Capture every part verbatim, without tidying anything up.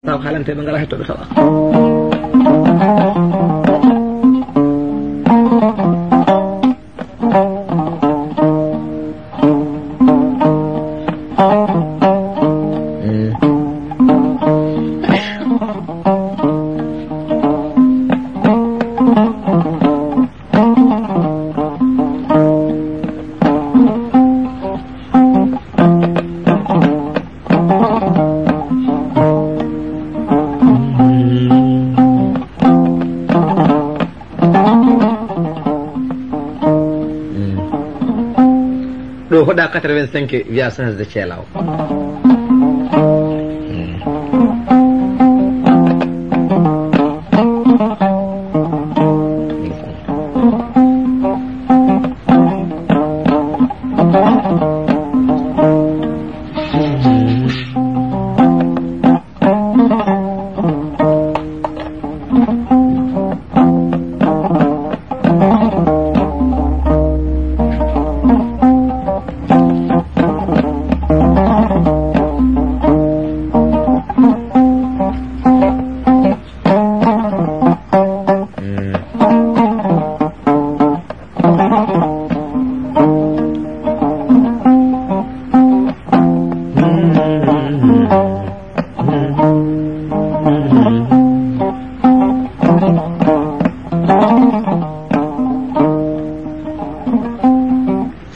Taw haalante ɓe ngala hettooɓe tawa. Ɗo hoɗa quatre-vingt-cinq wiya Sens de Thielaw.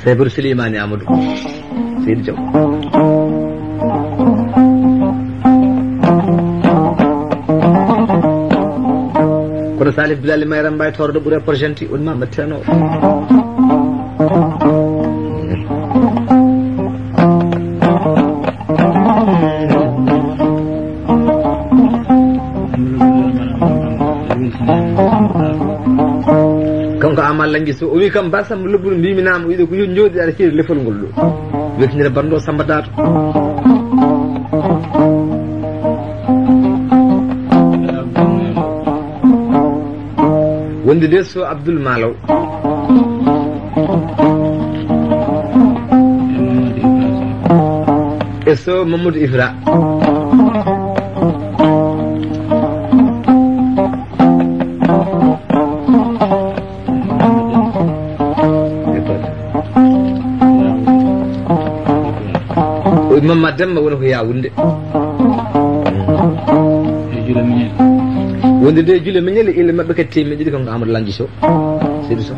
Seybaru Silimaani Amadou Seydi Diaw. Kono Salif Bilali Mayra Mbaye Toro ɗo ɓuri e Porgenti, on ma mbatteno. Kanko Amal Langi Sow, o wi kam, "Ba Samba Lobbudu, mbimi naam, o wiɗo ko yo jooɗi aɗa ceeri lefol ngol ɗo." Weltinira banndo Samba Dato. Wonde de so Abdoul Malaw. E so Mamadou Ifra. O Mamma Demba woni ko Yawunde. Wonde de Jule Miñel e ille maɓɓe kadi teemedde ɗiɗi kanko Amadou Langi Sow. Seydi Sow.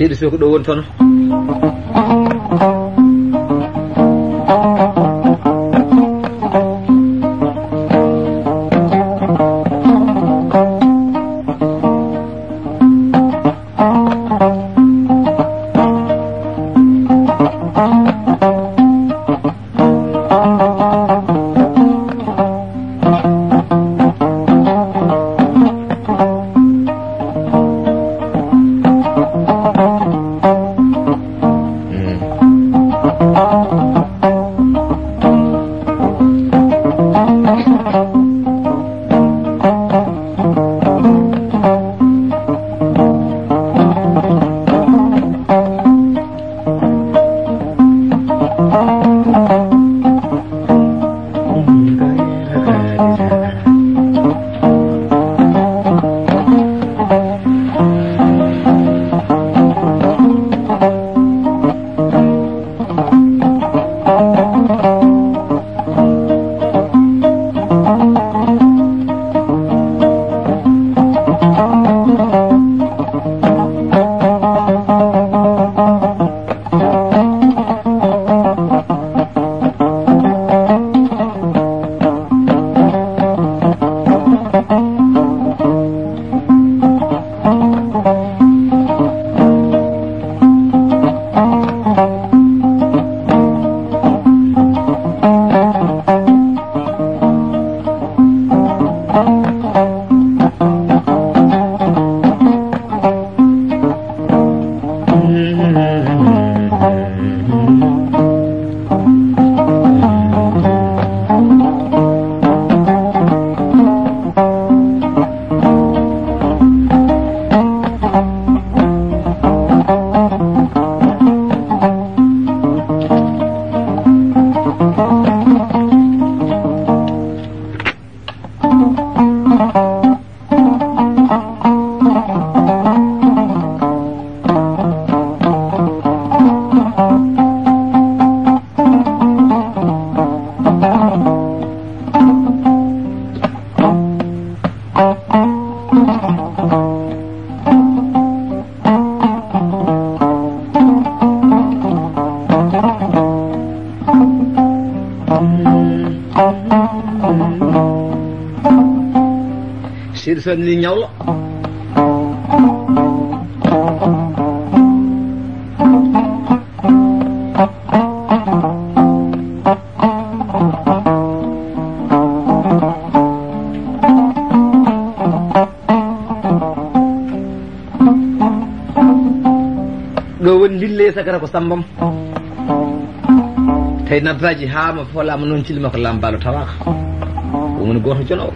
Seydi Sow ko ɗo woni toon. Sonni ñawlo. Ɗo woni ndille sakara ko sambam. Tawi nabbaaji haa ma fof laama noon cilli makko laam baalo tawaaka. Ɗum woni gooto jono o.